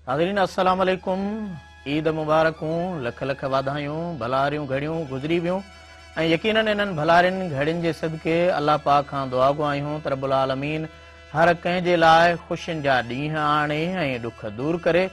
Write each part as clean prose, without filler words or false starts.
ناظرين السلام عليڪم عيد مبارڪون لک لک واڌايون ڀلاريون گهڙيون گذري ويون ۽ يقينن انهن ڀلارين گهڙين جي صدقي الله پاڪ کان دعاگو آهيون ته رب العالمين هر ڪنهن جي لاء خوشين جا ڏينهن آڻي ۽ ڏک دور ڪري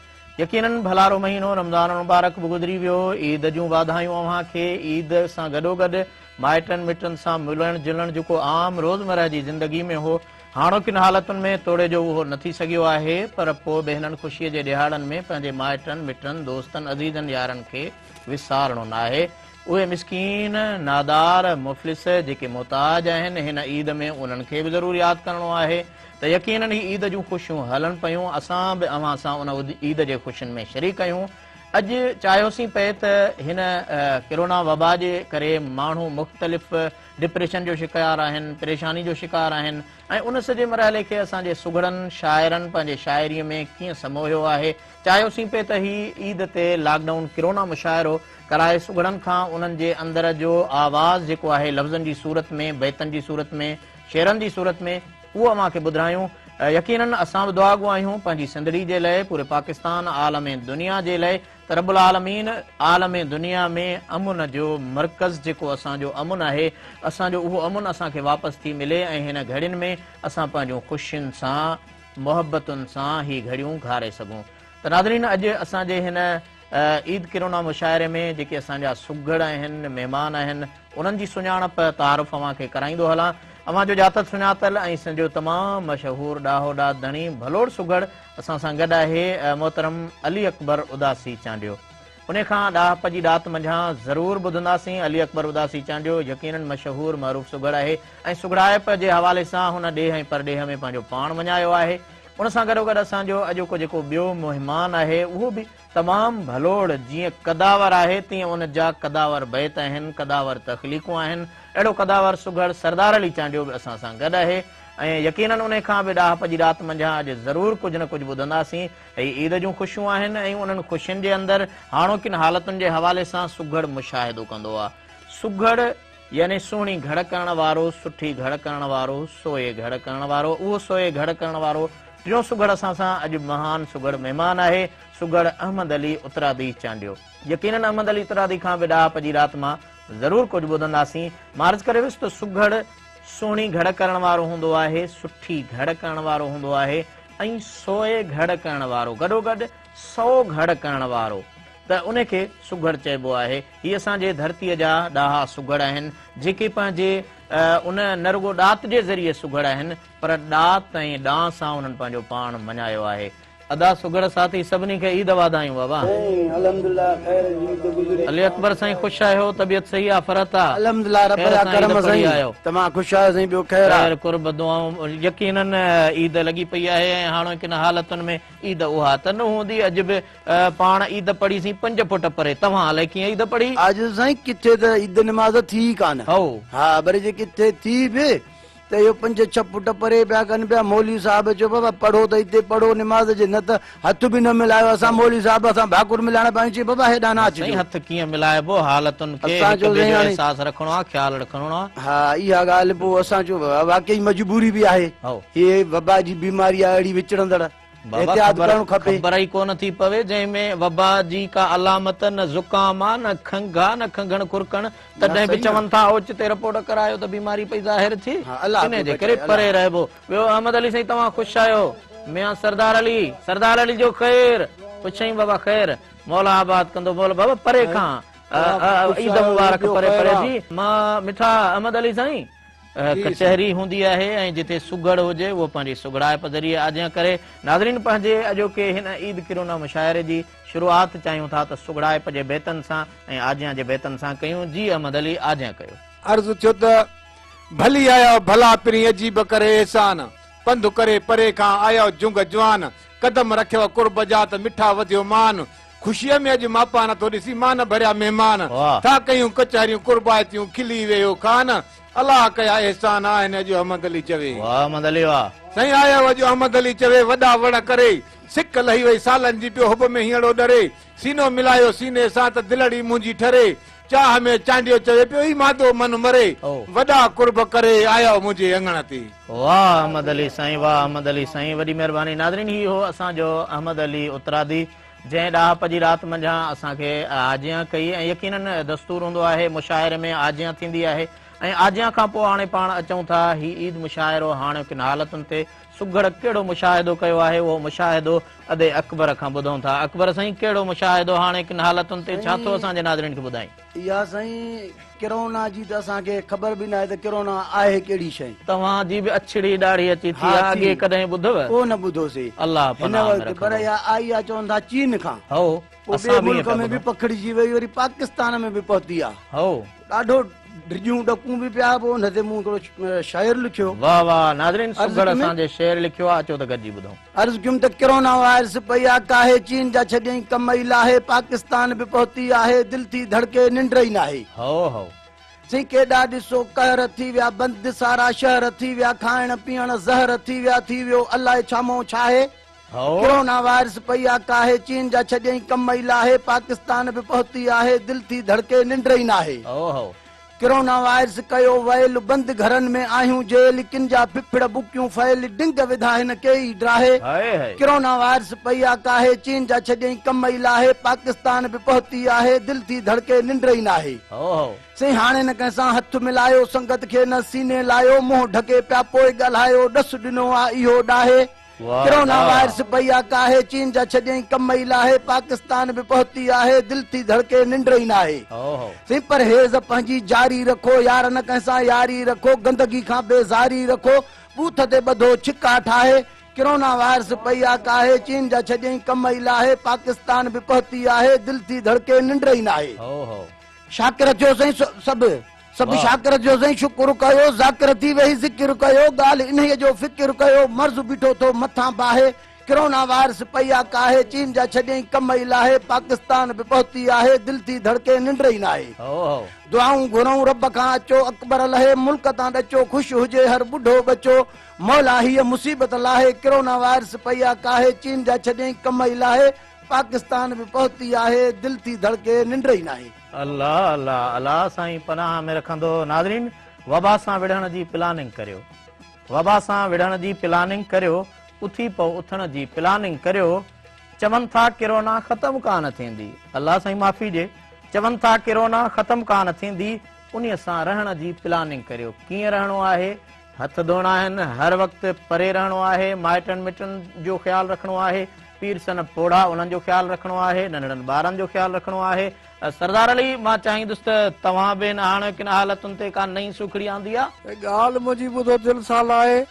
يقينن ڀلارو مهينو رمضان المبارڪ به گذري ويو عيد جون واڌايون اوهان کي عيد سان گڏوگڏ مائٽن مٽن سان ملڻ جلڻ جيڪو عام روزمره جي زندگي ۾ هو هاڻوڪين حالتن ۾ توڙي جو اهو نه ٿي سگهيو آهي پر پوء به هنن خوشيء جي ڏهاڙن ۾ پنهنجي مائٽن، مٽن، دوستن، عزيزن يارن کي وسارڻو ناهي. اهي مسڪين، نادار، مفلس جيڪي محتاج آهن هن عيد ۾ انهن کي به ضرور ياد ڪرڻو آهي ته يقينن هي عيد جون خوشيون هلن پيون اسان به اوهان سان ان عيد جي خوشين ۾ شريڪ آهيون. اڄ چاهيوسين پئي ته هن ڪرونا وبا جي ڪري ماڻهو مختلف ڊپريشن جو شڪار آهن، پريشاني جو شڪار آهن ۽ ان سڄي مرحلي کي اسان جي سگهڙن شاعرن پنهنجي شاعريء ۾ ڪيئن سموهيو آهي. چاهيوسين پئي ته هي عيد تي لاڪ ڊائون ڪرونا مشاعرو ڪرائي سگهڙن کان انهن جي اندر جو آواز جيڪو آهي لفظن جي صورت ۾ بيتن جي صورت ۾ شعرن جي صورت ۾ اهو اوهان کي ٻڌرايون. يقينن اسان به دعاگو آهيون پنهنجي سنڌڙي جي لئه پوري پاڪستان عالم دنيا جي لئه ته رب العالمين عالم دنيا ۾ امن جو مرڪز جيڪو اسان جو امن آهي اسان جو اهو امن اسان کي واپس ٿي ملي ۽ هن گهڙين ۾ اسان پنهنجون خوشين سان محبتن سان هي گهڙيون گهاري سگهون ته ناظرين اڄ اسان جي هن عيد ڪرونا مشاعري ۾ جيڪي اسان جا سگهڙ آهن مهمان آهن انهن جي سڃاڻپ تعارف اوهان کي ڪرائيندو هلان اوهان جو ڄاتل سڃاتل ۽ سنڌ جو تمام مشهور ڏاهو ڏات ڌڻي ڀلوڙ سگهڙ اسان سان گڏ آهي محترم علي اڪبر اداسي چانڊيو. انهي کان ڏاهپ جي ڏات منجهان ضرور ٻڌنداسين. علي اڪبر اداسي چانڊيو يقينن مشهور معروف سگهڙ آهي ۽ سگهڙائپ جي حوالي سان هن ڏيهه ۽ پرڏيهه ۾ پنهنجو پاڻ مڃايو آهي. ان سان گڏوگڏ اسان جو اڄوڪو جيڪو ٻيو مهمان آهي اهو به تمام ڀلوڙ جيئن قداور آهي تيئن ان جا قداور بيت آهن، قداور تخليقون آهن. اهڙو قداور سگهڙ سردار علي چانڊيو به اسان سان گڏ آهي. ۽ يقينن انهي کان به ڏاهپ جي ڏات منجهان اڄ ضرور ڪجهه نه ڪجهه ٻڌنداسين. هي عيد جون خوشيون آهن ۽ انهن خوشين جي اندر هاڻوڪين حالتن جي حوالي سان سگهڙ مشاهدو ڪندو آ. سگهڙ يعني سهڻي گهڙ ڪرڻ وارو، سٺي گهڙ ڪرڻ وارو، سوئي گهڙ ڪرڻ وارو، اهو سوئي گهڙ ڪرڻ وارو ٽيون سگهڙ اسان سان اڄ مهان سگهڙ مهمان آهي، سگهڙ احمد علي اترادي چانڊيو. يقينن احمد علي اترادي کان به ڏاهپ جي ڏات مان ضرور ڪجهه ٻڌنداسين. مان عرض ڪري ويس ته سگهڙ سهڻي گهڙ ڪرڻ وارو هوندو آهي، سٺي گهڙ ڪرڻ وارو هوندو آهي ۽ سوئي گهڙ ڪرڻ وارو گڏوگڏ سئو گهڙ ڪرڻ وارو ته ان کي سگهڙ چئبو آهي. هي اسان جي ڌرتيء جا ڏاها سگهڙ آهن، جيڪي پنهنجي ان نه رڳو ڏات جي ذريعي سگهڙ آهن، پر ڏات ۽ ڏانء سان انهن پنهنجو پاڻ مڃايو آهي. ادا سگهڙ ساٿي سڀني کي عيد واڌايون بابا. سائين الحمدلله خير جي عيد گذري. علي اڪبر سائين خوش آهيو طبيعت صحيح آ فرحت آ. الحمدلله رب خير جا سان عيد ڪرم پڙهي سائين آيو. توهان خوش آهيو سائين ٻيو خير آ. خير قرب دعائون يقينن عيد لڳي پئي آهي ۽ هاڻوڪين حالتن ۾ عيد اها ته نه هوندي اڄ به پاڻ عيد پڙهي سين پنج فوٽ پري توهان الائي ڪيئن عيد پڙهي. اڄ سائين ڪٿي ته عيد نماز ٿي ئي ڪانه. هائو. ها وري جي ڪٿي ٿي به ته اهو پنج ڇهه فوٽ پري پيا ڪن پيا. مولوي صاحب چيو بابا پڙهو ته هتي پڙهو نماز جي نه ته هٿ به نه ملايو. اسان مولوي صاحب سان ڀاڪر ملائڻ پيا آيون چي بابا هيڏانهن نه سائين اچجو. هٿ ڪيئن ملائبو حالتن کي اسان هڪ چيو ٻئي سائين جو هاڻي احساس رکڻو آ خيال رکڻو آ. ها اها ڳالهه پوء اسان چيو بابا واقعي مجبوري به آهي هائو. هي وبا جي بيماري آهي اهڙي وچڙندڙ بابا احتياط خبر ڪرڻ کپي. خبر ئي ڪونه ٿي پوي جنهن ۾ وبا جي ڪا علامت نه زڪام آ نه کنگهه آ نه کنگهڻ خرڪڻ نه تڏهن به صحيح نه. چون ٿا اوچتي رپورٽ ڪرايو ته بيماري پئي ظاهر ٿئي ها الله انهي پيو جي ڪري بچائي پري الله. رهبو. ٻيو احمد علي سائين توهان خوش آهيو ميان سردار علي سردار علي جو خير پڇائين بابا خير مولا آباد ڪندو مولا بابا پري کان عيد مبارڪ پري پري جي مان مٺا احمد علي سائين. ڪچهري هوندي آهي ۽ جتي سگهڙ هجي اهو پنهنجي سگهڙائپ ذريعي آجيان ڪري. ناظرين پنهنجي اڄوڪي هن عيد ڪرونا مشاعري جي شروعات چاهيون ٿا ته سگهڙائپ جي بيتن سان ۽ آجيان جي بيتن سان ڪيون جي احمد علي آجيان ڪيو. عرض ٿيو ته ڀلي آيؤ ڀلا پرين عجيب ڪري احسان، پنڌ ڪري پري کان آيؤ جنگ جوان، قدم رکيو قرب جا ته مٺا وڌيو مان، خوشيء ۾ اڄ ماپا نه ٿو ڏسي مان ڀريا مهمان، ٿا ڪيون ڪچهريون قربائتيون کلي ويهو خان، الله ڪيا احسان آهن اڄ احمد علي چوي. واه احمد علي واه. سائين آيو اڄ احمد علي چوي وڏا وڙ ڪري، سڪ لهي وئي سالن جي پيو حب ۾ هينئڙو ڏري، سينو ملايو سيني سان ته دلڙي منهنجي ٺري، چاهه ۾ چانڊيو چوي پيو اي مادو من مري، وڏا قرب ڪري آيؤ منهنجي اڱڻ تي. واه احمد علي سائين واه احمد علي سائين وڏي مهرباني ناظرين هي هو اسان جو احمد علي اترادي جنهن ڏاهپ جي رات منجهان اسان کي آجيان ڪئي ۽ يقينن دستور هوندو آهي مشاعري ۾ آجيان ٿيندي آهي ۽ آجيان کان پوء هاڻي پاڻ اچون ٿا هي عيد مشاعرو هاڻوڪين حالتن تي سگهڙ ڪهڙو مشاهدو ڪيو آهي اهو مشاهدو ادي اڪبر کان ٻڌون ٿا اڪبر سائين ڪهڙو مشاهدو هاڻوڪين حالتن تي ڇا ٿو اسان جي ناظرين کي ٻڌائين. اها سائين ڪرونا جي ته اسان کي خبر به ناهي ته ڪرونا آهي ڪهڙي شيء. توهان جي به اڇڙي ڏاڙهي اچي ٿي آ اڳي ڪڏهن ٻڌو؟ ڪو نه ٻڌوسي الله هن پناهه ۾ وقت پر رکندو. اها آئي آ چون ٿا چين کان. هئو پوء اسان ٻئي به ائين ملڪ پيا ۾ به ٻڌون. پکڙجي وئي وري پاڪستان ۾ به پهتي آ. هئو. ڏاڍو ڊڄون ڏڪون به پيا پوء ان تي مون هڪڙو شعر لکيو. واه واه ناظرين عرض سگهڙ ڪيم. اسان جي شعر لکيو آ اچو ته گڏجي ٻڌون. عرض ڪيم ته ڪرونا وائرس پئي آ ڪاهي چين جا ڇڏيائين ڪم ئي لاهي پاڪستان به پهتي آهي دل ٿي ڌڙڪي ننڊ ئي ناهي. هئو هئو. سائين ڪيڏا ڏسو قهر ٿي ويا بند سارا شهر ٿي ويا کائڻ پيئڻ زهر ٿي ويا ٿي ويو الائي ڇا مئو ڇاهي. ڪرونا وائرس پئي آ ڪاهي چين جا ڇڏيائين ڪم ئي لاهي پاڪستان به پهتي آهي دل ٿي ڌڙڪي ننڊ ئي ناهي ڪرونا وائرس ڪيو ويل بند گهرن ۾ آهيون جيل ڪن جا ڦڦڙ بڪيون فيل ڊنگ وڌا هن ڪيئي ڊاهي ڪرونا وائرس پئي آ ڪاهي چين جا ڇڏيائين ڪم ئي لاهي پاڪستان به پهتي آهي دل ٿي ڌڙڪي ننڊ ئي ناهي سائين هاڻي نه ڪنهن سان هٿ ملايو، سنگت کي نه سيني لايو، منهن ڍڪي پيا پوء ڳالهايو، ڏس ڏنو آ اهو ڏاهي، ڪرونا وائرس پئي آ ڪاهي، چين جا ڇڏيائين ڪم ئي لاهي، پاڪستان به پهتي آهي، دل ٿي ڌڙڪي ننڊ ئي ناهي. سائين پرهيز پنهنجي جاري رکو، يار نه ڪنهن سان ياري رکو، گندگي کان بيزاري رکو، ٻوٿ تي ٻڌو ڇڪا ٺاهي، ڪرونا وائرس پئي آ ڪاهي، چين جا ڇڏيائين ڪم ئي لاهي، پاڪستان به پهتي آهي، دل ٿي ڌڙڪي ننڊ ئي ناهي. شاڪر ٿيو سائين سڀ سڀ شاڪر ٿيو سائين شڪر ڪيو ذاڪر ٿي ويهي ذڪر ڪيو ڳالهه انهيء جو فڪر ڪيو مرض بيٺو ٿو مٿان باهي ڪرونا وائرس پئي آ ڪاهي چين جا ڇڏيائين ڪم ئي لاهي پاڪستان به پهتي آهي دل ٿي ڌڙڪي ننڊ ئي ناهي دعائون گهرئون رب کان اچو اڪبر لهي ملڪ تان ڏچو خوش هجي هر ٻڍو ٻچو مولا هيء مصيبت لاهي ڪرونا وائرس پئي آ ڪاهي چين جا ڇڏيائين ڪم ئي لاهي پاڪستان به پهتي آهي دل ٿي ڌڙڪي ننڊ ئي ناهي. الله الله الله سائين پناهه ۾ رکندو ناظرين وبا سان وڙهڻ جي پلاننگ ڪريو وبا سان وڙهڻ جي پلاننگ ڪريو اٿي پئو اٿڻ جي پلاننگ ڪريو چون ٿا ڪرونا ختم ڪانه ٿيندي الله سائين معافي ڏي چون ٿا ڪرونا ختم ڪانه ٿيندي انهي سان رهڻ جي پلاننگ ڪريو ڪيئن رهڻو آهي هٿ ڌوئڻا آهن، هر وقت پري رهڻو آهي، مائٽن مٽن جو خيال رکڻو آهي، پير سن پوڙها انهن جو خيال رکڻو آهي، ننڍڙن ٻارن جو خيال رکڻو آهي. سردار علي، مان چاهيندس ته توهان به هن هاڻوڪين حالتن تي ڪا نئين سوکڙي آندي آ؟ ڳالهه منهنجي ٻڌو دل سان لائي،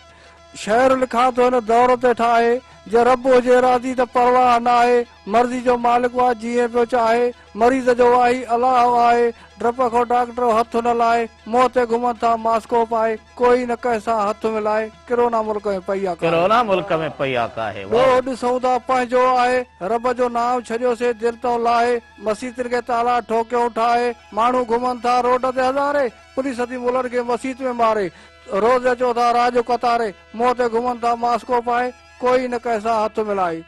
شعر لکان ٿو هن دور تي ٺاهي، جي رب هجي راضي ته پرواهه ناهي، مرضي جو مالڪ آ جيئن پيو چاهي، مريض جو واهي الله آهي، ڊپ کان ڊاڪٽر هٿ نه لائي، منهن تي گهمن ٿا ماسڪو پائي، ڪوئي نه ڪنهن سان هٿ ملائي، ڪرونا ملڪ ۾ پئي آ ڪاهي. ڪرونا ملڪ ۾ پئي آ ڪاهي. ڏوهه ڏسون ٿا پنهنجو آهي، رب جو نانء ڇڏيوسي دل تئون لاهي، مسيتن کي تالا ٺوڪيون ٺاهي، ماڻهو گهمن ٿا روڊ تي هزارين، پوليس ٿي ملن کي مسيت ۾ ماري، روز اچو ٿا راڄ قطاري، منهن تي گهمن ٿا ماسڪو پائي، ڪوئي نه ڪنهن سان هٿ ملائي.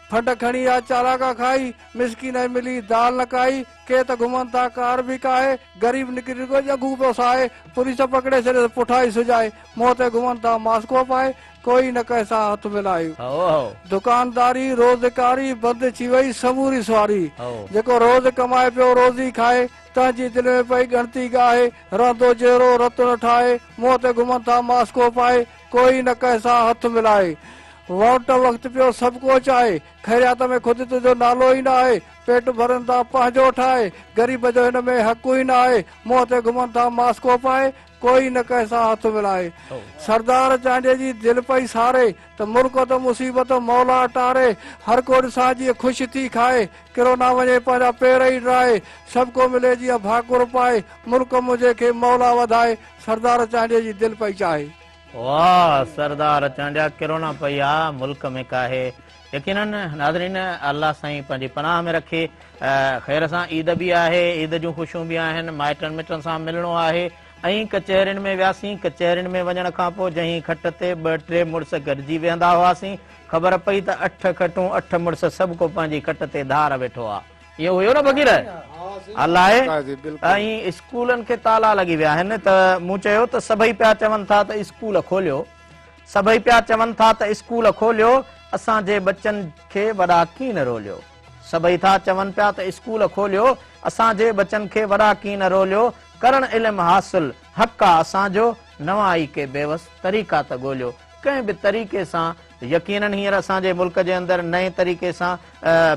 ڦنڊ کڻي آ چالاڪا کائي، مسڪين ۽ ملي دال نه ڪائي، ڪي ته گهمن ٿا ڪار به ڪاهي، غريب نڪري رڳو ڄنگهون پيو ساهي، پوليس پڪڙي ڇڏيس پٺائي سجائي، منهن تي گهمن ٿا ماسڪو پائي، ڪوئي نه ڪنهن سان هٿ ملائي. دڪانداري روزڪاري بند ٿي وئي سموري سواري، جيڪو روز ڪمائي پيو روزي کائي، تنهن جي دل ۾ پئي ڳڻتي ڳاهي، رهندو جيئرو رت نه ٺاهي، منهن تي گهمن ٿا ماسڪو پائي، ڪوئي نه ڪنهن سان هٿ ملائي. وونٽ وقت پيو سڀ ڪو چاهي. خيريات ۾ خود تنهنجو نالو ئي ناهي. پيٽ ڀرن ٿا پنهنجو ٺاهي. غريب جو هن ۾ حق ئي ناهي. منهن تي گهمن ٿا ماسڪو پائي. ڪوئي نه ڪنهن سان هٿ ملائي. سردار چانڊيي جي دل پئي ساري. ته ملڪ ته مصيبت مولا ٽاري. هر ڪو ڏسان جيئن خوش ٿي کائي. ڪرونا وڃي پنهنجا پير ئي ڊاهي. سڀ ڪو ملي جيئن ڀاڪر پائي. ملڪ منهنجي کي مولا وڌائي. سردار چانڊيي جي دل پئي چاهي. واھ سردار چانڊيا ڪرونا پئي آ ملڪ ۾ ڪاهي يقينن ناظرين الله سائين پنهنجي پناھ ۾ رکي خير سان عيد به آهي عيد جون خوشيون به آهن مائٽن مٽن سان ملڻو آهي ۽ ڪچهرين ۾ وياسين ڪچهرين ۾ وڃڻ کان پوء جنهن کٽ تي ٻه ٽي مڙس گڏجي ويهندا هئاسين خبر پئي ته اٺ کٽون اٺ مڙس سڀ ڪو پنهنجي کٽ تي ڌار ويٺو آ اهو هيو نه فقير. الائي ۽ اسڪولن کي تالا لڳي ويا آهن ته مون چيو ته سڀئي پيا چون ٿا ته اسڪول کوليو سڀئي پيا چون ٿا ته اسڪول کوليو اسان جي ٻچن کي وڏا ڪين روليو سڀئي ٿا چون پيا ته اسڪول کوليو اسان جي ٻچن کي وڏا ڪين روليو ڪرڻ علم حاصل حق آ اسان جو نوان ئي ڪي بيوس طريقا ته ڳوليو ڪنهن به طريقي سان يقينن هينئر اسان جي ملڪ جي اندر نئين طريقي سان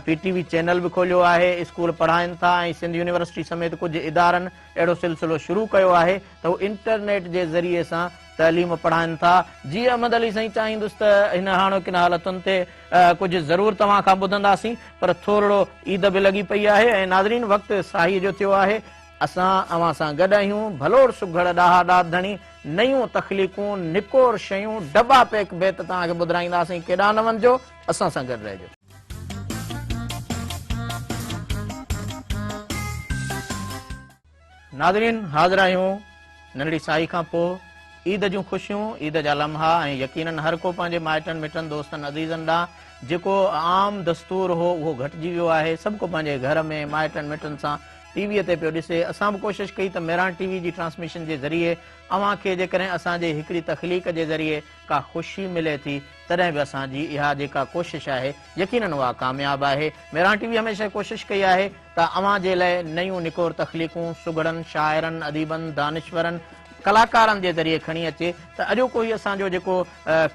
پي ٽي وي چينل به کوليو آهي، اسڪول پڙهائين ٿا ۽ سنڌ يونيورسٽي سميت ڪجهه ادارن اهڙو سلسلو شروع ڪيو آهي ته هو انٽرنيٽ جي ذريعي سان تعليم پڙهائين ٿا. جي احمد علي سائين چاهيندس ته هن هاڻوڪين حالتن تي ڪجهه ضرور توهان کان ٻڌنداسين پر ٿورڙو عيد به لڳي پئي آهي ۽ ناظرين وقت ساهي جو ٿيو آهي اسان اوهان سان گڏ آهيون ڀلوڙ سگهڙ ڏاها ڏات ڌڻي نيون تخليقون، نڪور شيون، ڊٻا پيڪ بيت توهان کي ٻڌرائينداسين، ڪيڏانهن نه وڃجو، اسان سان گڏ رهجو. ناظرين حاضر آهيون ننڍڙي ساهي کان پوء عيد جون خوشيون، عيد جا لمحا ۽ يقينن هر ڪو پنهنجي مائٽن مٽن دوستن عزيزن ڏانهن جيڪو عام دستور هو اهو گهٽجي ويو آهي، سڀ ڪو پنهنجي گهر ۾ مائٽن مٽن سان ٽي ويء تي پيو ڏسي. اسان به ڪوشش ڪئي ته مهراڻ ٽي وي جي ٽرانسميشن جي ذريعي اوهان کي جيڪڏهن اسان جي هڪڙي تخليق جي ذريعي ڪا خوشي ملي ٿي تڏهن به اسان جي اها جيڪا ڪوشش آهي يقينن اها ڪامياب آهي. مهراڻ ٽي وي هميشه ڪوشش ڪئي آهي ته اوهان جي لئه نيون نڪور تخليقون سگهڙن، شاعرن، اديبن، دانشورن، ڪلاڪارن جي ذريعي کڻي اچي ته اڄوڪو هي اسان جو جيڪو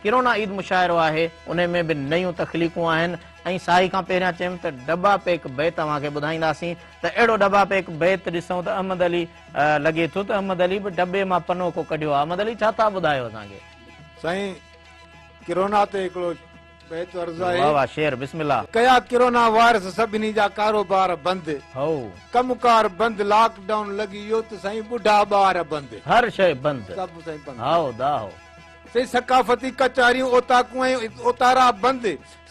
ڪرونا عيد مشاعرو آهي انهي ۾ به نيون تخليقون آهن. ۽ ساهي کان پهريان چيم ته ڊٻا پيڪ بيت اوهان کي ٻڌائينداسين ته اهڙو ڊٻا پيڪ بيت ڏسون ته احمد علي لڳي ٿو ته احمد علي به ڊٻي مان پنو ڪو ڪڍيو آهي احمد علي ڇا ٿا ٻڌايو اسان کي. سائين ڪرونا تي هڪڙو بيت عرض آهي. واه واه شعر بسم الله. ڪيا ڪرونا وائرس سڀني جا ڪاروبار بند. هئو. ڪم ڪار بند لاڪ ڊائون لڳي ويو ته سائين ٻڍا ٻار بند. هر شيء بند. سڀ سائين بند. هائو دا هو. سائين ثقافتي ڪچهريون اوطاقون ۽ اوتارا بند.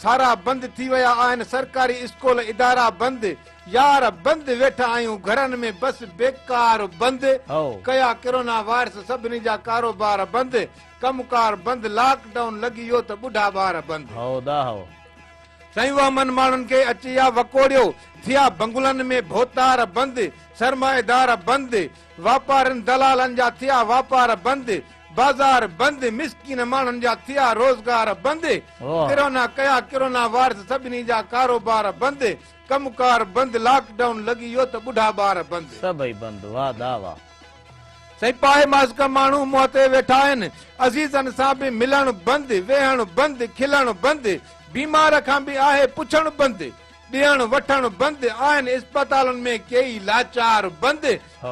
سارا بند ٿي ويا آهن سرڪاري اسڪول ادارا بند يار بند ويٺا آهيون گهرن ۾ بس بيڪار بند ڪيا ڪرونا وائرس سڀني جا ڪاروبار بند ڪم ڪار بند لاڪ ڊائون لڳي ويو ته ٻڍا ٻار بند. هئو دا هئو. سائين وهمن ماڻهن کي اچي آ وڪوڙيو ٿيا بنگلن ۾ ڀوتار بند سرمائيدار بند واپارين دلالن جا ٿيا واپار بند بازار بند، مسڪين ماڻهن جا ٿيا روزگار بند، ڪرونا ڪيا ڪرونا وائرس سڀني جا ڪاروبار بند، ڪم ڪار بند، لاڪ ڊائون لڳي ويو ته ٻڍا ٻار بند. سڀئي بند، واه دا واه. سائين پائي ماسڪ ماڻهو منهن تي ويٺا آهن، عزيزن سان به ملڻ بند، ويهڻ بند، کلڻ بند، بيمار کان به آهي پڇڻ بند، ڏيڻ وٺڻ بند، آهن اسپتالن ۾ ڪيئي لاچار بند،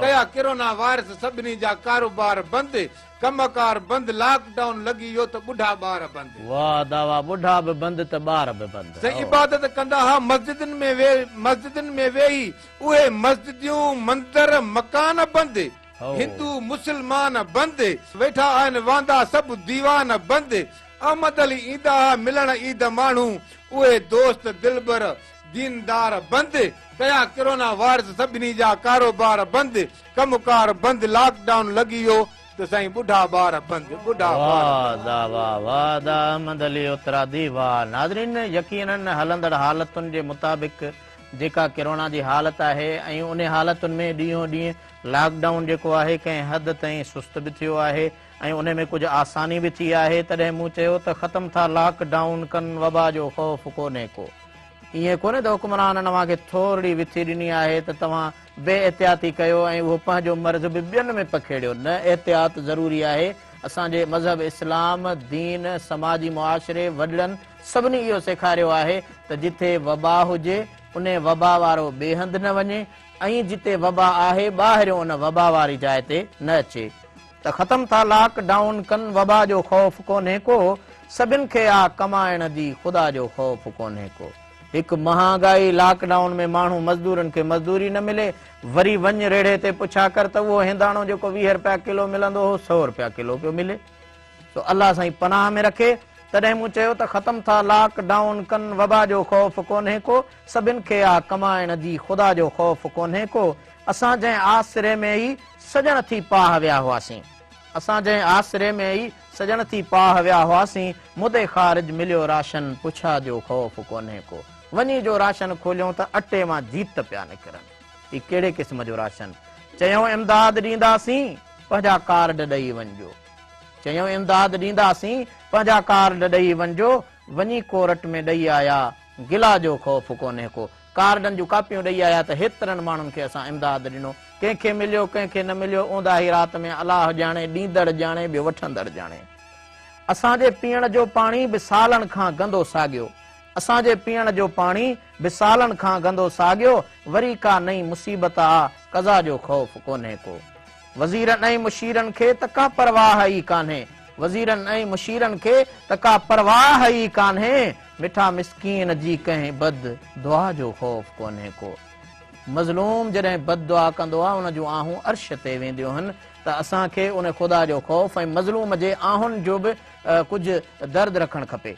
ڪيا ڪرونا وائرس سڀني جا ڪاروبار بند، ڪم ڪار بند، لاڪ ڊائون لڳي ويو ته ٻڍا ٻار بند. واه ادا واه ٻڍا به بند ته ٻار به بند. سائين عبادت ڪندا ها مسجدن ۾ مسجدن ۾ ويهي اهي مسجديون مندر مڪان بند، هندو مسلمان بند، ويٺا آهن واندا سڀ ديوان بند، احمد علي ايندا ها ملڻ عيد ماڻهو اهي دوست دلبر ديندار بند ڪيا ڪرونا وائرس سڀني جا ڪاروبار بند ڪم ڪار بند لاڪ ڊائون لڳي ويو ته سائين ٻڍا ٻار بند ٻڍا ٻار واه ادا واه واه ادا احمد علي اترادي واه ناظرين يقينن هلندڙ حالتن جي مطابق جيڪا ڪرونا جي حالت آهي ۽ انهي حالتن ۾ ڏينهون ڏينهن لاڪ ڊائون جيڪو آهي ڪنهن حد تائين سست به ٿيو آهي ۽ انهي ۾ ڪجهه آساني به ٿي آهي تڏهن مون چيو ته ختم ٿا لاڪ ڊائون ڪن وبا جو خوف ڪونهي ڪو. ائين ڪونهي ته حڪمرانن اوهان کي ٿورڙي وٿي ڏني آهي ته توهان بي احتياطي ڪيو ۽ اهو پنهنجو مرض به ٻين ۾ پکيڙيو نه احتياط ضروري آهي اسان جي مذهب اسلام دين سماجي معاشري وڏڙن سڀني اهو سيکاريو آهي ته جٿي وبا هجي انهي وبا وارو ٻئي هنڌ نه وڃي ۽ جتي وبا آهي ٻاهريون ان وبا واري جاء تي نه اچي. ته ختم ٿا لاڪ ڊائون ڪن وبا جو خوف ڪونهي ڪو سڀن کي آ ڪمائڻ جي خدا جو خوف ڪونهي ڪو هڪ مهانگائي لاڪ ڊائون ۾ ماڻهو مزدورن کي مزدوري نه ملي وري وڃ ريڙهي تي پڇا ڪر ته اهو هنداڻو جيڪو 20 رپيا ڪلو ملندو هو سئو رپيا ڪلو پيو ملي سو الله سائين پناهه ۾ رکي تڏهن مون چيو ته ختم ٿا لاڪ ڊائون ڪن وبا جو خوف ڪونهي ڪو سڀن کي آ ڪمائڻ جي خدا جو خوف ڪونهي ڪو اسان جنهن آسري ۾ ئي سڄڻ ٿي پاهه ويا هئاسين. اسان جنهن آسري ۾ ئي سڄڻ ٿي پاهه ويا هئاسين، مدي خارج مليو راشن، پڇا جو خوف ڪونهي ڪو. وڃي جو راشن کوليون ته اٽي مان جيت پيا نڪرن. هي ڪهڙي قسم جو راشن؟ چيائون امداد ڏينداسين، پنهنجا ڪارڊ ڏئي وڃجو. چيائون امداد ڏينداسين، پنهنجا ڪارڊ ڏئي وڃجو. وڃي ڪورٽ ۾ ڏئي آيا، گلا جو خوف ڪونهي ڪو. ڪارڊن جون ڪاپيون ڏئي آيا ته هيترن ماڻهن کي اسان امداد ڏنو. ڪنهن کي مليو، ڪنهن کي نه مليو، اونداهي رات ۾ الله ڄاڻي، ڏيندڙ ڄاڻي، ٻيو وٺندڙ ڄاڻي. اسان جي پيئڻ جو پاڻي به سالن کان گندو ساڳيو. اسان جي پيئڻ جو پاڻي به سالن کان گندو ساڳيو، وري ڪا نئين مصيبت آ، قضا جو خوف ڪونهي ڪو. وزيرن ۽ مشيرن کي ته ڪا پرواهه ئي ڪانهي، وزيرن ۽ مشيرن کي ته ڪا پرواهه ئي ڪانهي، مٺا مسڪين جي ڪنهن بد دعا جو خوف ڪونهي ڪو. مظلوم جڏهن بد دعا ڪندو آ، ان جون آهون عرش تي وينديون هن ته اسان کي ان خدا جو خوف ۽ مظلوم جي آهن جو به ڪجهه درد رکڻ کپي.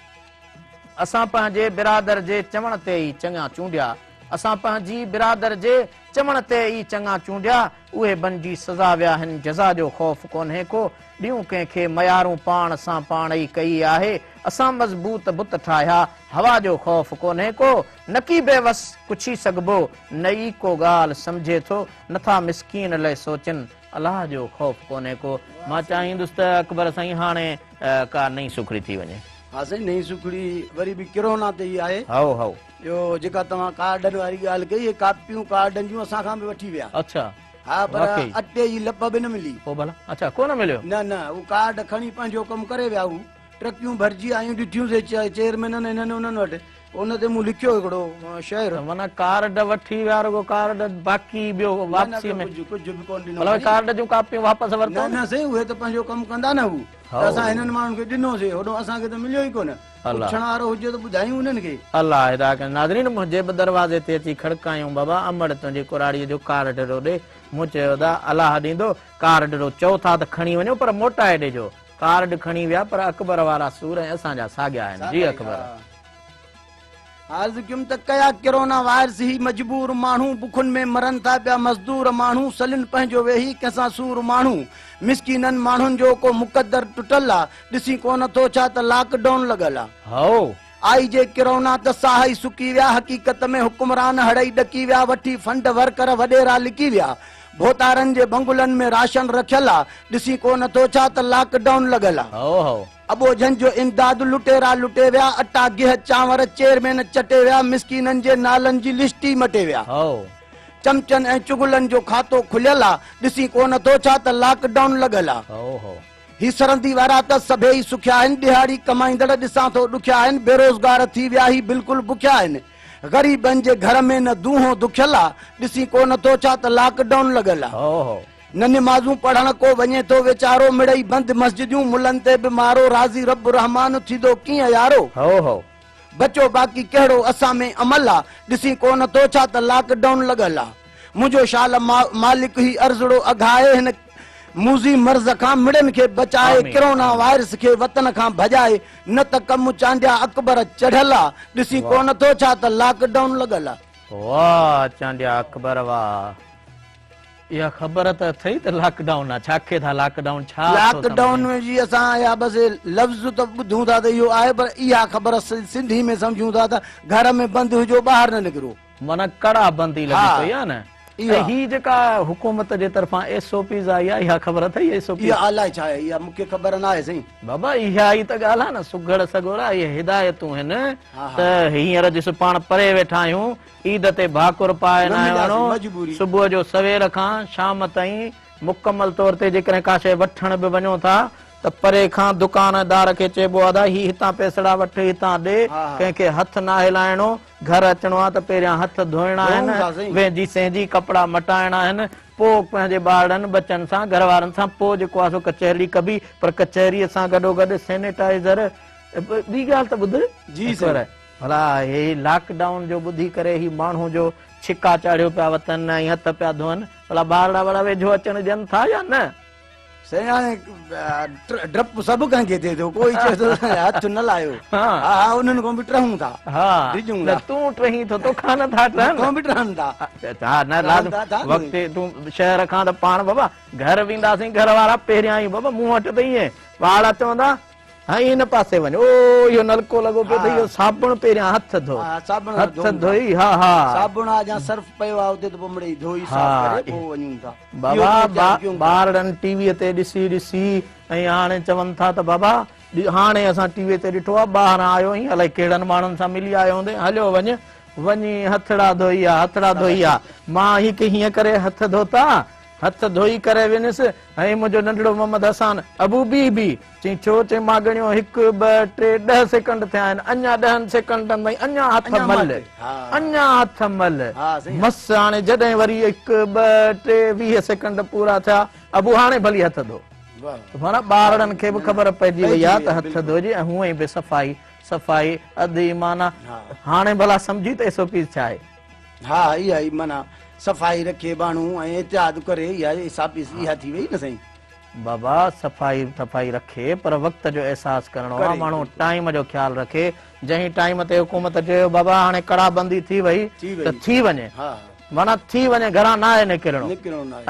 اسان پنهنجي برادر جي چوڻ تي ئي چڱا چونڊيا، اسان پنهنجي برادر جي چوڻ تي ئي چڱا چونڊيا، اهي بنجي سزا ويا هن جزا جو خوف ڪونهي ڪو، ڏيون ڪنهن کي ميارون پاڻ سان پاڻ ئي ڪئي آهي، اسان مضبوط بت ٺاهيا، هوا جو خوف ڪونهي ڪو، نڪي بيوس ڪڇي سگهبو، نه ئي ڪو ڳالهه سمجهي ٿو، نٿا مسڪين لئه سوچن، الله جو خوف ڪونهي ڪو. مان چاهيندس ته اڪبر سائين هاڻي ڪا نئين سوکڙي ٿي وڃي. ها سائين نئين سوکڙي وري به ڪرونا تي ئي آهي. هائو هائو. اهو جيڪا توهان ڪارڊن واري ڳالهه ڪئي اهي ڪاپيون ڪارڊن جون اسان کان به وٺي ويا. اڇا. ها پر اٽي جي لپ به نه ملي. پوء ڀلا اڇا ڪو نه مليو. نه نه هو ڪارڊ کڻي پنهنجو ڪم ڪري ويا هو ٽرڪيون ڀرجي آيون ڏٺيون سي چيئرمينن هنن انهن وٽ ان تي مون لکيو هڪڙو شعر. ته معنيٰ ڪارڊ وٺي ويا رڳو ڪارڊ باقي ٻيو واپسي ۾. نه نه ٻيو ڪجهه به ڪونه ڏنو. ڀلا ڪارڊ جون ڪاپيون واپس ورتو؟ نه نه سائين اهي ته پنهنجو ڪم ڪندا نه هو ته اسان هنن ماڻهن کي ڏنو سي هوڏو اسان کي ته مليو ئي ڪونه. پڇڻ وارو هجي ته ٻڌايون انهن کي. الله هدايت ڪندي. ناظرين منهنجي به دروازي تي اچي کڙڪايون بابا امڙ تنهنجي ڪراڙيء جو ڪارڊ ڏي. مون چيو ادا الله ڏيندو ڪارڊ چئو ٿا ته کڻي وڃو پر موٽائي ڏجو. ڪارڊ کڻي ويا پر اڪبر وارا سور ۽ اسان جا ساڳيا آهن. جي اڪبر. عرض ڪيم ته ڪيا ڪرونا وائرس هي مجبور ماڻهو بکن ۾ مرن ٿا پيا مزدور ماڻهو سلين پنهنجو ويهي ڪنهن سان سور ماڻهو مسڪينن ماڻهن جو ڪو مقدر ٽٽل آ ڏسين ڪونه ٿو ڇا ته لاڪ ڊائون لڳل آ. هائو. آئي جي ڪرونا ته ساهه ئي سڪي ويا حقيقت ۾ حڪمران هڙئي ڏڪي ويا وٺي فنڊ ورڪر وڏيرا لڪي ويا ڀوتارن جي بنگلن ۾ راشن رکيل آ ڏسين ڪونه ٿو ڇا ته لاڪ ڊائون لڳل آ. هائو هائو. اٻوجهن جو امداد لٽيرا لٽي ويا اٽا گيهه چانور چيئرمين چٽي ويا مسڪينن جي نالن جي لسٽ ئي مٽي ويا. هائو. چمچن ۽ چغلن جو کاتو کليل آ ڏسين ڪونه ٿو ڇا ته لاڪ ڊائون لڳل آ. هائو هائو. هي سرندي وارا ته سڀيئي سکيا آهن، ڏهاڙي ڪمائيندڙ ڏسان ٿو ڏکيا آهن، بيروزگار ٿي ويا هي بلڪل بکيا آهن، غريبن جي گهر ۾ نه دونهون دکيل آ، ڏسين ڪو نه ٿو ڇا ته لاڪ ڊائون لڳل آ. نه نمازون پڙهڻ ڪو وڃي ٿو ويچارو، مڙئي بند مسجديون ملن تي به مارو، راضي رب رحمان ٿيندو ڪيئن يارو. بچو باقي ڪهڙو اسان ۾ عمل آ، ڏسين ڪو نه ٿو ڇا ته لاڪ ڊائون لڳل آ. منهنجو شال مالڪ هي عرضڙو اگهائي، هن موذي مرض کان مڙين کي بچائي، ڪرونا وائرس کي وطن کان ڀڄائي، نه ته ڪم چانڊيا اڪبر چڙهيل آ، ڏسين ڪو نه ٿو ڇا ته لاڪ ڊائون لڳل آ. واھ چانڊيا اڪبر واھ. اها خبر ته اٿئي ته لاڪ ڊائون آ، ڇا کي ٿا لاڪ ڊائون ڇا ٿو لاڪ ڊائون سمجهين؟ جي اسان اها بس لفظ ته ٻڌون ٿا ته اهو آهي پر اها خبر سنڌي ۾ سمجهون ٿا ته گهر ۾ بند هجو ٻاهر نه نڪرو. معنيٰ ڪڙا بندي لڳي ها پئي آ نه. اها. ۽ هي جيڪا حڪومت جي طرفان ايس او پيز آئي آ اها خبر اٿئي ايس او پيز؟ اها الائي ڇا آهي اها مونکي خبر ناهي سائين. بابا اها ئي ته ڳالهه آ نه سگهڙ سڳورا اهي هدايتون هن ها ها. ته هينئر ڏس پاڻ پري ويٺا آهيون عيد تي ڀاڪر پائي نه ناهي ملياسين، وڃڻو، مجبوري. صبح جو سوير کان شام تائين مڪمل طور تي جيڪڏهن ڪا شيء وٺڻ به وڃو ٿا ته پري کان دڪاندار کي چئبو آهي ادا هي هتان پئسڙا وٺ هتان ڏي، ها ها. ڪنهن کي هٿ ناهي لائڻو، گهر اچڻو آهي ته پهريان هٿ ڌوئڻا آهن، ڌوئون ٿا سائين. وهنجي سهنجي ڪپڙا مٽائڻا آهن، پوء پنهنجي ٻارڙن ٻچن سان گهر وارن سان پوء جيڪو آهي سو ڪچهري ڪبي، پر ڪچهريء سان گڏوگڏ سينيٽائيزر، ٻي ڳالهه ته ٻڌ جي سائين. ڀلا هي لاڪ ڊائون جو ٻڌي ڪري هي ماڻهو جو ڇڪا چاڙهيو پيا وتن ۽ هٿ پيا ڌوئن، ڀلا ٻارڙا وڙا ويجهو اچڻ ڏين ٿا يا نه؟ سائين هاڻي ڊپ سڀ ڪنهن کي ٿئي ٿو، ڪوئي چئي ٿو ته هٿ نه لايو. ها ها انهن کان به ٽهون ٿا، ڊڄون نه ٿا. تون ٽهين ٿو، توکان نه ٿا ٽهن. مون کان به ٽهن ٿا. ها نه لازم وقت تون شهر کان ته پاڻ بابا گهر وينداسين، گهر وارا پهريان ئي بابا مون وٽ ته ائين ٻارڙا چوندا. ۽ هن پاسي وڃ او اهو نلڪو لڳو پيو اٿئي اهو صابڻ پهريان هٿ ڌو صابڻ هٿ ڌوئي ها ها صابڻ آ جا سرف پيو آ اتي ته پوء مڙئي ڌوئي صاف ڪري پوء وڃون ٿا. بابا ٻارڙن ٽي وي تي ڏسي ڏسي ۽ هاڻي چون ٿا ته بابا هاڻي اسان ٽي وي تي ڏٺو آ ٻاهران آيو آهين الائي ڪهڙن ماڻهن سان ملي آيو هوندين هليو وڃ وڃي هٿڙا ڌوئي آ هٿڙا ڌوئي آ مان هڪ هيئن ڪري هٿ ڌوتا هٿ ڌوئي ڪري وينس ۽ منهنجو ننڍڙو محمد حسان ابو بيهه بيهه چئين ڇو چئين مان ڳڻيو هڪ ٻه ٽي ڏهه سيڪنڊ ٿيا آهن اڃا ڏهن سيڪنڊن تائين اڃا هٿ مل اڃا هٿ مل مس هاڻي جڏهن وري هڪ ٻه ٽي 20 سيڪنڊ پورا ٿيا ابو هاڻي ڀلي هٿ ڌو معنيٰ ٻارڙن کي به خبر پئجي وئي آهي ته هٿ ڌوئجي ۽ هونئن به صفائي صفائي اڌ ايمان آهي هاڻي ڀلا سمجهي ته ايس او پيز ڇا آهي. ها اها ئي معنيٰ صفائي رکي ماڻهو ۽ احتياط ڪري اها ايس او پيز اها ٿي وئي نه سائين. بابا صفائي صفائي رکي پر وقت جو احساس ڪرڻو آ ماڻهو ٽائيم جو خيال رکي جنهن ٽائيم تي حڪومت چيو بابا هاڻي ڪڙا بندي ٿي وئي ته ٿي وڃي معنيٰ ٿي وڃي گهران ناهي نڪرڻو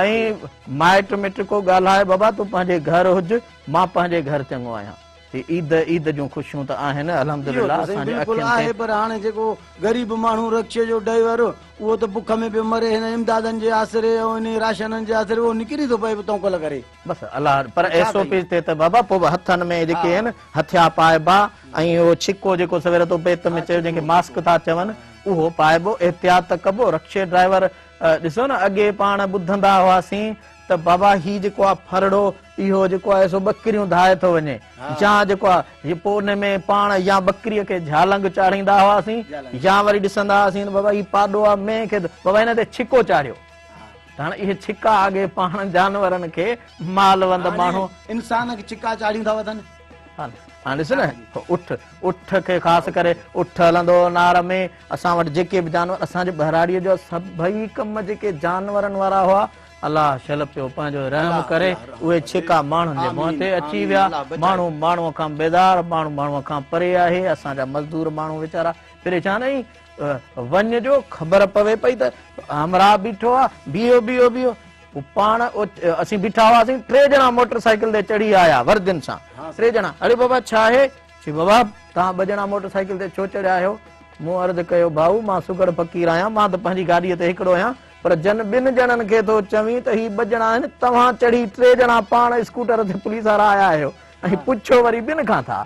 ۽ مائٽ مٽ ڪو ڳالهائي بابا تون پنهنجي گهر هج مان پنهنجي گهر چڱو آهيان. هي عيد عيد جون خوشيون ته آهن الحمدلله اسان جي بلڪل اکين آهي تي. پر هاڻي جيڪو غريب ماڻهو رڪشي جو ڊرائيور اهو ته بک ۾ پيو مري هن امدادن جي آسري ۽ انهي راشنن جي آسري اهو نڪري ٿو پئي تونڪل ڪري. بس الله پر ڇا ايس او ڪيون. پيز تي ته بابا پوء به هٿن ۾ جيڪي آهن هٿيا پائبا ۽ اهو ڇڪو جيڪو سوير تو بيت ۾ چيو جنهن کي ماسڪ ٿا چون اهو پائبو احتياط ته ڪبو رڪشي ڊرائيور ڏسو نه اڳي پاڻ ٻڌندا هئاسين ته بابا هي جيڪو آ ڦرڙو اهو جيڪو آهي سو ٻڪريون ڌائي ٿو وڃي يا جيڪو آهي پوء ان ۾ پاڻ يا ٻڪريء کي جهالنگ چاڙهيندا هئاسين يا وري ڏسندا هئاسين ته بابا هي پاڏو آهي مينهن کي بابا هن تي ڇڪو چاڙهيو ته هاڻي اهي ڇڪا اڳي پاڻ جانورن کي مالوند ماڻهو انسان کي ڇڪا چاڙهيون ٿا وڌن. هاڻي ڏس نه اٺ اٺ کي خاص ڪري اٺ هلندو هو نار ۾ اسان وٽ جيڪي به جانور اسان جي ٻهراڙيء جا سڀئي ڪم جيڪي جانورن وارا هئا الله شل پيو پنهنجو رحم ڪري اهي ڇڪا ماڻهن جي منهن تي اچي ويا ماڻهو ماڻهوء کان بيزار ماڻهو ماڻهوء کان پري آهي اسان جا مزدور ماڻهو ويچارا پريشان ۽ وڃ جو خبر پوي پئي ته همراهه بيٺو آ بيهو بيهو بيهو پوء پاڻ اسين بيٺا هئاسين ٽي ڄڻا موٽر سائيڪل تي چڙهي آيا وردين سان ٽي ڄڻا اڙي بابا ڇا آهي چي بابا توهان ٻه ڄڻا موٽر سائيڪل تي ڇو چڙهيا آهيو مون عرض ڪيو ڀائو مان سگهڙ فقير آهيان مان ته پنهنجي گاڏيء تي هڪڙو آهيان پر جن ٻن ڄڻن کي ٿو چوين ته هي ٻه ڄڻا آهن، توهان چڙهي ٽي ڄڻا پاڻ اسڪوٽر تي پوليس وارا آيا آهيو ۽ پڇو وري ٻن کان ٿا.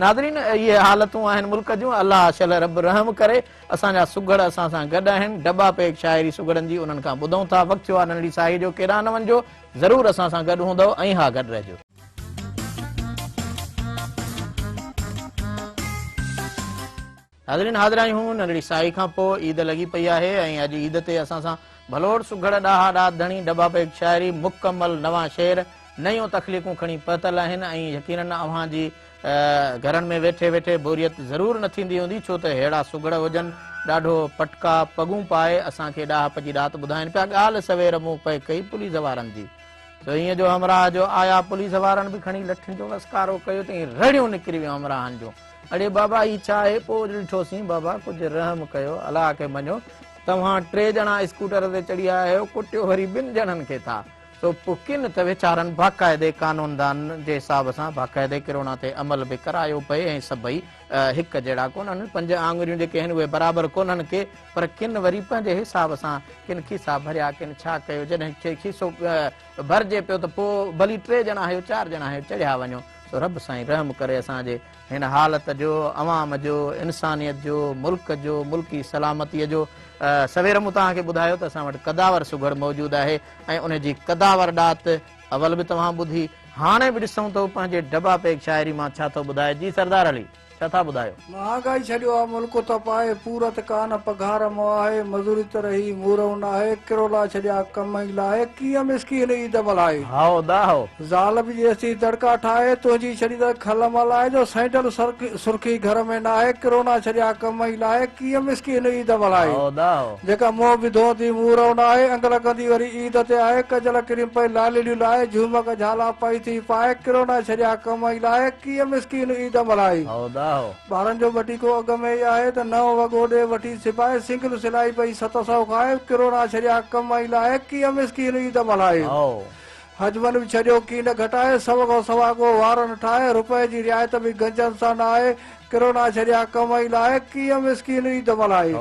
ناظرين اهي حالتون آهن ملڪ جون، الله شل رب رحم ڪري، اسان جا سگهڙ اسان سان گڏ آهن، ڊٻا پيڪ شاعري سگهڙن جي انهن کان ٻڌون ٿا، وقت ٿيو آهي ننڍڙي ساهي جو، ڪيڏانهن نه وڃجو، ضرور اسان سان گڏ هوندؤ ۽ ها گڏ رهجو. ناظرين حاضر آهيون ننڍڙي ساهي کان پوء عيد لڳي پئي آهي ۽ اڄ عيد تي اسان سان ڀلوڙ سگهڙ ڏاها ڏات ڌڻي ڊٻا پيڪ شاعري مڪمل نوان شعر نيون تخليقون کڻي پهتل آهن ۽ يقينن اوهان جي گهرن ۾ ويٺي ويٺي بوريت ضرور نه ٿيندي هوندي ڇو ته ههڙا سگهڙ هجن ڏاڍو پٽڪا پڳون پائي اسان کي ڏاهپ جي ڏات ٻڌائين پيا ڳالهه سوير مون پئي ڪئي پوليس وارن جي سو ائين جو همراهه جو آيا پوليس وارن به کڻي لٺين جو وسڪارو ڪيو ته ائين رڙيون نڪري ويون همراهن جون اڙي بابا هي ڇا آهي؟ پوء ڏٺوسين بابا ڪجهه رحم ڪيو الله کي مڃو توهان ٽي ڄڻا اسڪوٽر تي چڙهي آيا آهيو ڪٽيو وري ٻن ڄڻن کي ٿا سو پوء ڪن ته ويچارن باقاعدي قانوندان جي حساب سان باقاعدي ڪرونا تي عمل به ڪرايو پئي ۽ سڀئي هڪ جهڙا ڪونهن پنج آڱريون جيڪي آهن اهي برابر ڪونهن ڪي پر ڪن وري پنهنجي حساب سان ڪن کيسا ڀريا ڪن ڇا ڪيو جڏهن کيسو ڀرجي پيو ته پوء ڀلي ٽي ڄڻا آهيو چار ڄڻا آهيو چڙهيا وڃو سو رب سائين رحم ڪري اسان جي هن حالت جو، عوام جو، انسانيت جو، ملڪ جو، ملڪي سلامتيء جو. سوير مون توهان کي ٻڌايو ته اسان وٽ قداور سگهڙ موجود آهي ۽ ان جي قداور ڏات اول به توهان ٻڌي، هاڻي به ڏسون ته هو پنهنجي ڊٻا پيڪ شاعري مان ڇا ٿو ٻڌائي. جي سردار علي! ڇا ٿا ٻڌايو؟ مهانگائي ڇڏيو آ ملڪ تپائي، پورت ڪانه پگهار مئاهي، مزوري ته رهي مورئون ناهي، ڪرولا ڇڏيا ڪم ئي لاهي، ڪيئن مسڪين عيد ملهائي. هائو ادا هائو. زال به جيسين دڙڪا ٺاهي، تنهنجي ڇڏيندڙ کل ملهائي، جو سينڊل سرخي گهر ۾ ناهي، ڪرونا ڇڏيا ڪم ئي لاهي، ڪيئن مسڪين عيد ملهائي. هائو ادا هائو. جيڪا منهن به ڌوئن ٿي مورئون ناهي، انگ لڳندي وري عيد تي آهي، ڪجل ڪريم پئي لالڙيون لاهي، جهومڪ جهالا پئي ٿي پائي، ڪرونا ڇڏيا ڪم ئي لاهي، ڪيئن مسڪين عيد ملهائي. هائو دا هائو. ٻارن جو ٻٽيڪو اڳ ۾ ئي آهي ته نئون وڳو ڏي وٺي سبائي، سنگل سلائي پئي 700 کائي، ڪرونا ڇڏيا ڪم ئي لاهي، ڪيئن مسڪين عيد ملهائي. هائو. حجمن به ڇڏيو ڪين گهٽائي، سو کان سوا ڪو وارن ٺاهي، رپئي جي رعايت به گنجن سان نه آهي، ڪرونا ڇڏيا ڪم ئي لاهي، ڪيئن مسڪين عيد ملهائي.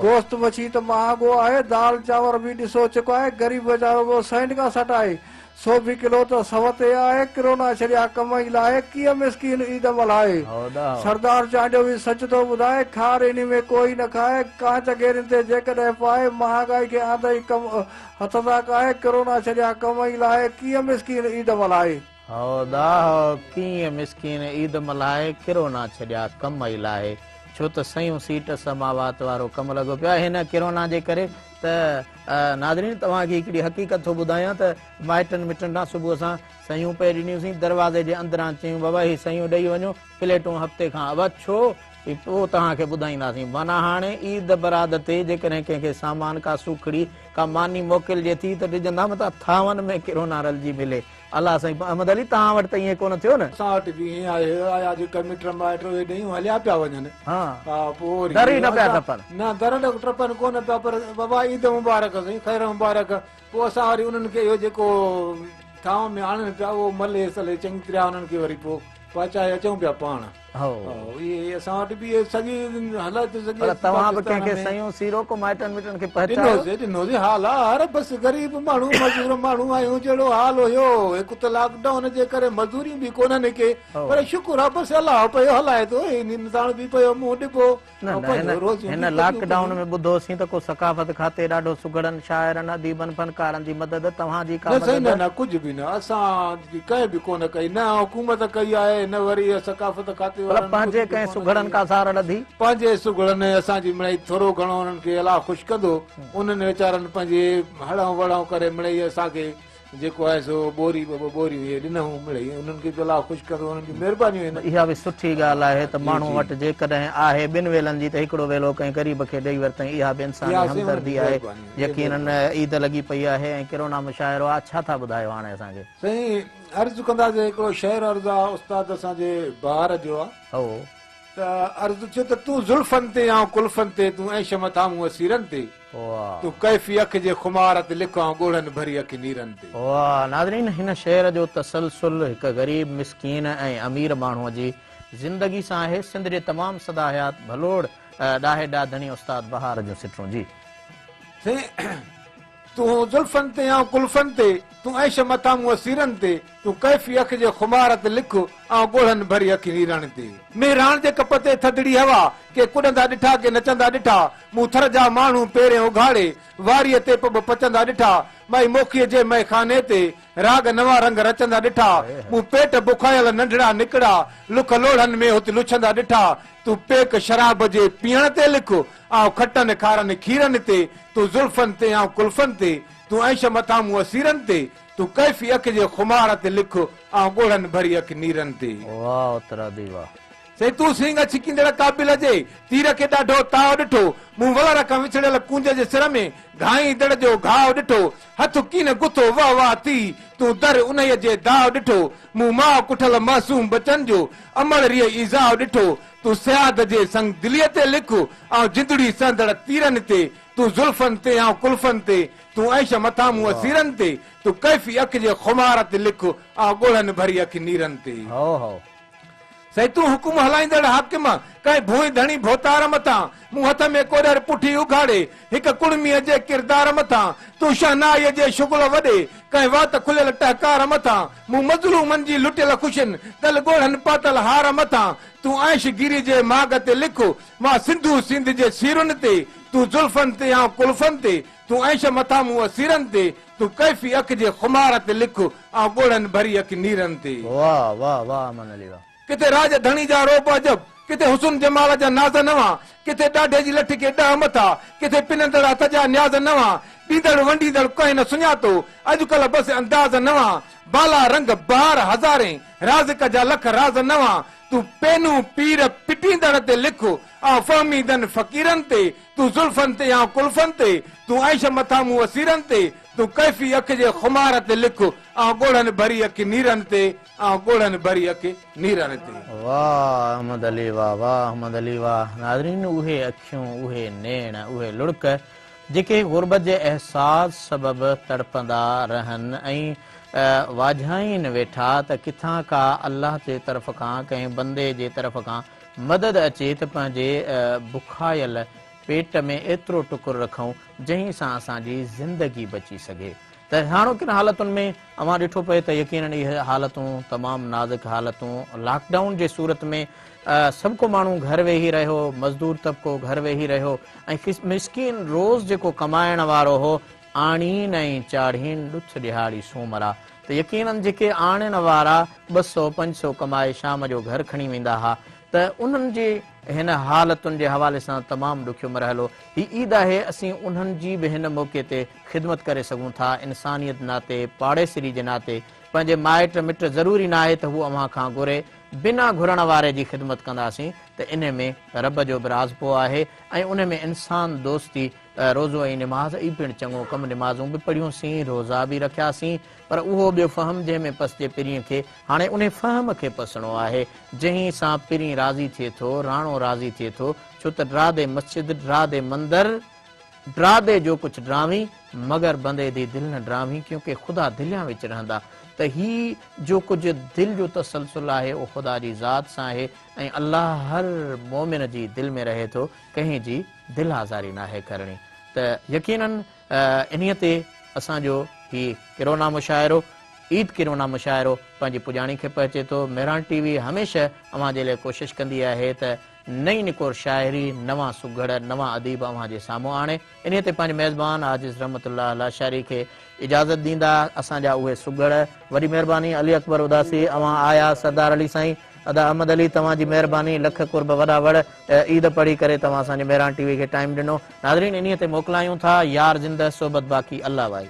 گوشت مڇي ته مهانگو آهي، دال چانور به ڏسو چڪائي، غريب ويچارو پيو سئن کان سٽائي، سو به ڪلو ته سو تي آهي، ڪرونا ڇڏيا ڪم ئي لاهي، ڪيئن مسڪين عيد ملهائي. سردار چانڊيو به سچ ٿو ٻڌائي، کار انهي ۾ ڪوئي نه کائي، ڪانچ گيرين تي جيڪڏهن پائي، مهانگائي کي آندئي ڪم هٿ تان ڪاهي، ڪرونا ڇڏيا ڪم ئي لاهي، ڪيئن مسڪين عيد ملهائي. هو داهه، ڪيئن مسڪين عيد ملهائي، ڪرونا ڇڏيا ڪم ئي لاهي. ڇو ته سيون سيٽ سماوات وارو ڪم لڳو پيو آهي هن ڪرونا جي ڪري ته ناظرين توهان کي هڪڙي حقيقت ٿو ٻڌايان ته مائٽن مٽن ڏانهن صبح سان سيون پئي ڏنيون سين دروازي جي اندران چيون بابا هي سيون ڏئي وڃو پليٽون هفتي کان ابا ڇو پوء توهان کي ٻڌائينداسين. معنيٰ هاڻي عيد براد تي جيڪڏهن ڪنهن کي سامان، ڪا سوکڙي، ڪا ماني موڪلجي ٿي ته ڊڄندا متان ٿانون ۾ ڪرونا رلجي ملي. الله سائين احمد علي توهان وٽ ته ائين ڪونه ٿيو نه؟ اسان وٽ به ائين آهي. آيا جيڪا مٽ مائٽ اهي ڏيون هليا پيا وڃن. ها ها پوء وري در ئي نه پيا ٽپن. نه در نه ٽپن ڪونه پيا پر بابا عيد مبارڪ سائين خير مبارڪ. پوء اسان وري انهن کي اهو جيڪو ٿانو ۾ آڻن پيا اهو ملي سلي چڱي طرح انهن کي وري پوء پهچائي اچون پيا پاڻ. هو. اهي اسان وٽ به اهي سڄي حالت سڄي پر توهان به ڪنهن کي سيون سيرو ڪو مائٽن مٽن کي پهچايو؟ ڏنوسي ڏنوسي حال آهر بس غريب ماڻهو مزور ماڻهو آهيون جهڙو حال هيو هڪ ته لاڪ ڊائون جي ڪري مزوريون به ڪونهن ڪي پر شڪر آ بس الله پيو هلائي ٿو انسان به پيو منهن ڏبو نه نه هن لاڪ ڊائون ۾ ٻڌوسين ته ڪو ثقافت کاتي ڏاڍو سگهڙن، شاعرن، اديبن، فنڪارن جي مدد، توهان جي ڪا نه سائين مدد؟ نه نه ڪجهه به نه اسان جي ڪنهن به ڪونه ڪئي نه حڪومت ڪئي آهي نه وري ثقافت کاتي ڀلا وارن پنهنجي ڪجهه به ڪنهن ڪونه سگهڙن ڪئي ڪا سار لڌي؟ پنهنجي سگهڙن اسان جي مڙئي ٿورو گهڻو انهن کي الله خوش ڪندو انهن ويچارن پنهنجي هڙئون وڙئون ڪري مڙئي اسان کي جيڪو آهي سو ٻوري ٻه ٻه ٻوريون اهي ڏنائون مڙئي انهن کي به الله خوش ڪندو انهن جون مهربانيون آهن. اها به سٺي ڳالهه آهي ته ماڻهو وٽ جيڪڏهن آهي ٻن ويلن جي ته هڪڙو ويلو ڪنهن غريب کي ڏئي ورتائين اها به انساني همدردي آهي يقينن عيد لڳي پئي آهي ۽ ڪرونا مشاعرو آهي ڇا ٿا ٻڌايو هاڻي اسان کي. سائين عرض ڪنداسين هڪڙو شعر عرض آ استاد اسان جي بهار جو آ. هو. ته عرض ٿيو ته تون زلفن تي آئون ڪلفن تي تون عيش مٿان مون اسيرن تي. تون ڪيفي اک جي خمار تي لک آئون ڳوڙهن ڀري اک نيرن تي. واھ ناظرين هن شعر جو تسلسل هڪ غريب مسڪين ۽ امير ماڻهو جي زندگي سان آهي سنڌ جي تمام سدا حيات ڀلوڙ ڏاهي ڏاڌڻي استاد بهار جون سٽون جي. سائين تون زلفن تي آئون ڪلفن تي تون عيش مٿان مون اسيرن تي تون ڪيفي اک جي خمار تي لک آئون ڳوڙهن ڀري اک نيرن تي. مهراڻ جي ڪپ تي ٿڌڙي هوا ڪي ڪڏندا ڏٺا ڪي نچندا ڏٺا مون ٿر جا ماڻهو پيرين اگهاڙي، واريء تي پٻ پچندا ڏٺا. مائي موکيء جي مئي خاني تي، راڳ نوان رنگ رچندا ڏٺا. مون پيٽ بکايل ننڍڙا نڪڙا، لک لوڙهن ۾ هت لڇندا ڏٺا. تون پيڪ شراب جي پيئڻ تي لک، آئون کٽن کارن کيرن تي. تون زلفن تي آئون ڪلفن تي، تون عيش مٿان مون اسيرن تي. تون ڪيفي اک جي خمار تي لک، آئون ڳوڙهن ڀري اک نيرن تي. واهه اترادي واهه. سائين تون سينگ ڇڪيندڙ قابل جي تير کي ڏاڍو تاء ڏٺو، مون ولر کان وڇڙيل ڪونج جي سر ۾ گهائيندڙ جو گهاء ڏٺو، هٿ ڪين گٿو وهه وهه ٿي، تون در انهيء جي داء ڏٺو، مون ماء ڪٺل معصوم ٻچن جو امڙ ريء ايذاء ڏٺو، تون صياد جي سنگدليء تي لک، آئون جندڙي سهندڙ تيرن تي، تون زلفن تي آئون ڪلفن تي، تون عيش مٿان مون اسيرن تي، تون ڪيفي اک جي خمار تي لک، آئون ڳوڙهن ڀري اک نيرن تي. هئو هئو. سائين تون حڪم هلائيندڙ حاڪم، ڪنهن ڀونء ڌڻي ڀوتار مٿان، مون هٿ ۾ ڪوڏر پٺي اگهاڙي، هڪ ڪڙميء جي ڪردار مٿان، تون شهنائيء جي شغل وڏي، ڪنهن وات کليل ٽهڪار مٿان، مون مظلومن جي لٽيل خوشين، ڳل ڳوڙهن پاتل هار مٿان، تون عيش گيري جي ماڳ تي لک، مان سنڌو سنڌ جي سيرن تي، تون زلفن تي آئون ڪلفن تي، تون عيش مٿان مون اسيرن تي، تون ڪيفي اک جي خمار تي لک، آئون ڳوڙهن ڀري اک نيرن تي. واه واه واه امن علي واه. ڪٿي راڄ ڌڻي جا رعب عجب، ڪٿي حسن جمال جا ناز نوان، ڪٿي ڏاڍي جي لٺ کي ڏهه مٿا، ڪٿي پنندڙ هٿ جا نياز نوان، ڏيندڙ ونڊيندڙ ڪنهن نه سڃاتو، اڄڪلهه بس انداز نوان، بالا رنگ بهار هزارين، رازق جا لک راز نوان، تون پينون پير پٽيندڙ تي لک، آئون فهميدن فقيرن تي، تون زلفن تي آئون ڪلفن تي، تون عيش مٿان مون اسيرن تي، تون ڪيفي اک جي خمار تي لک، آئون ڳوڙهن ڀري اک نيرن تي، آئون ڳوڙهن ڀري اک نيرن تي. واه احمد علي واه واه احمد علي واه ناظرين اهي اکيون اهي نيڻ اهي لڙڪ جيڪي غربت جي احساس سبب تڙپندا رهن ۽ واجهائين ويٺا ته ڪٿان ڪا الله جي طرف کان ڪنهن بندي جي طرف کان مدد اچي ته پنهنجي بکايل پيٽ ۾ ايترو ٽڪر رکون جنهن سان اسان جي زندگي بچي سگهي ته هاڻوڪين حالتن ۾ اوهان ڏٺو پئي ته يقينن اهي حالتون تمام نازڪ حالتون لاڪ ڊائون جي صورت ۾ سڀ ڪو ماڻهو گهر ويهي رهيو مزدور طبقو گهر ويهي رهيو ۽ مسڪين روز جيڪو ڪمائڻ وارو هو آڻين ۽ چاڙهين ڏٿ ڏهاڙي سومرا ته يقينن جيڪي آڻڻ وارا 200 500 ڪمائي شام جو گهر کڻي ويندا ها ته انهن جي هن حالتن جي حوالي سان تمام ڏکيو مرحلو هي عيد آهي اسين انهن جي به هن موقعي تي خدمت ڪري سگهون ٿا انسانيت ناتي پاڙيسري جي ناتي پنهنجي مائٽ مٽ ضروري ناهي ته هو اوهان کان گهري بنا گهرڻ واري جي خدمت ڪنداسين ته انهي ۾ رب جو به راضپو آهي ۽ انهي ۾ انسان دوستي روزو ۽ نماز ئي پڻ چڱو ڪم نمازون به پڙهيون سين روزا به رکياسين پر اهو ٻيو فهم جنهن ۾ پسجي پرينء کي هاڻي انهي فهم کي پسڻو آهي جنهن سان پرين راضي ٿئي ٿو راڻو راضي ٿئي ٿو ڇو ته draw the Masjid draw the مندر ڊرا the جو ڪجھ ڊراوين مگر بندي the دل نه ڊراوين ڪيونڪه خدا دليان وچ رهندا ته هي جو ڪجھ دل جو تسلسل آهي اهو خدا جي ذات سان آهي ۽ الله هر مؤمن جي دل ۾ رهي ٿو ڪنهن جي دل آزاري ناهي ڪرڻي ته يقينن انهيء تي اسان جو هي ڪرونا مشاعرو عيد ڪرونا مشاعرو پنهنجي پڄاڻي کي پهچي ٿو. مهراڻ ٽي وي هميشه اوهان جي لاء ڪوشش ڪندي آهي ته نئين نڪور شاعري، نوان سگهڙ، نوان اديب اوهان جي سامهون آڻي. انهيء تي پنهنجي ميزبان عاجز رحمت الله لاشاري کي اجازت ڏيندا. اسان جا اهي سگهڙ. وڏي مهرباني علي اڪبر اداسي اوهان آيا سردار علي سائين ادا احمد علي توهان جي مهرباني لک قرب وڏا وڙ عيد پڙهي ڪري توهان اسان جي مهراڻ ٽي وي کي ٽائيم ڏنو ناظرين انهي تي موڪلايون ٿا يار زنده صحبت باقي الله وائي.